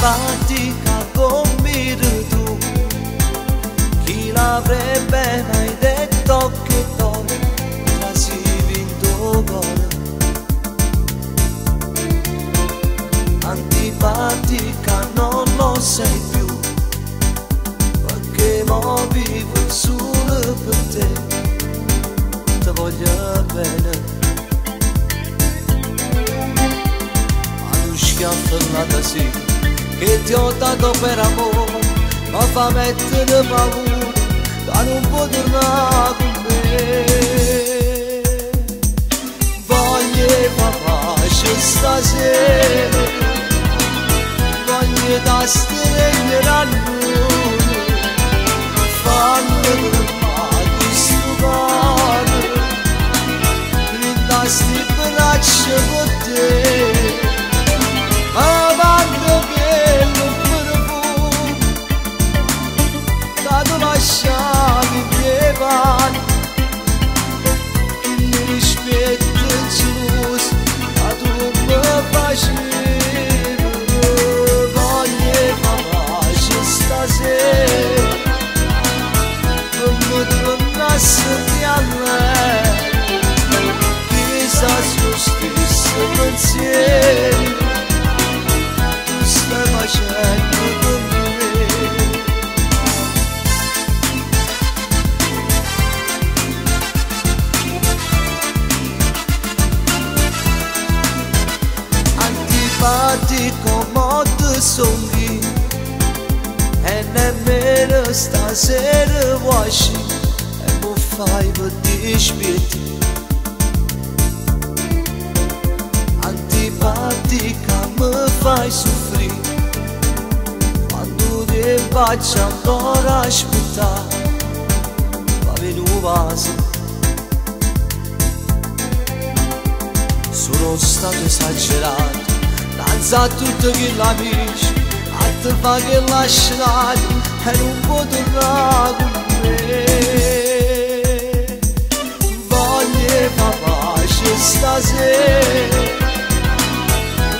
Antipatica come tu, chi l'avrebbe mai detto che poi trasivi in tuo cuore? Antipatica non lo sei più, perché mo vivo solo per te, ti voglio bene. Schiaffellata sì, che ti ho dato per amore, ma fa mettere paura, da non può tornare con me. Voglio papà stasera, voglio da stringere al muro, fallo tremare questo cuore, da sti braccia con te. Avanti bello profumo, che tu lasciavi pievare, il rispetto geloso che tu mi facevi. Voglio pace stasera, come tornassi a me, chissà se lo stesso pensiero stai facendo con me. Antipatico mo te sogni, e nemmeno stasera vuoi e mo fai per dispietti. Antipatica mi fai soffrire, quando ti faccio ancora aspettare, va bene un vaso. Sono stato esagerato, danza a tutti gli amici, a te fa che lasciate e non può tornare con me. Voglio papà stasera,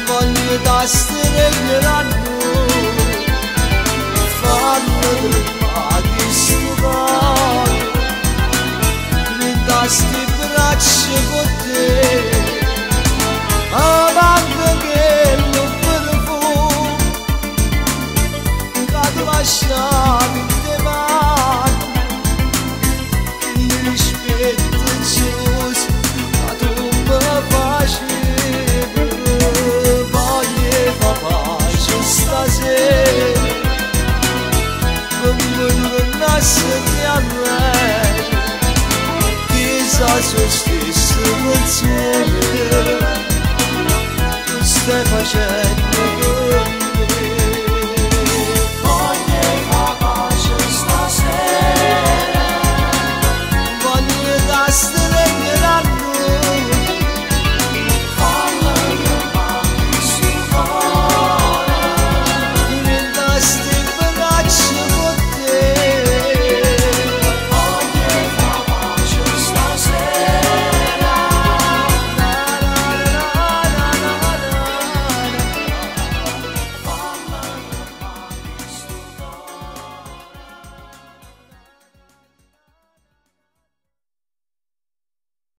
voglio da stringere al muro, fallo tremare questo cuore, da sti braccia con te. Avanti che non profumo, che tu lasciavi in te mani, il rispetto geloso che tu mi facevi. Voglio pace stasera, come tornassi a me, chissà se lo stesso pensiero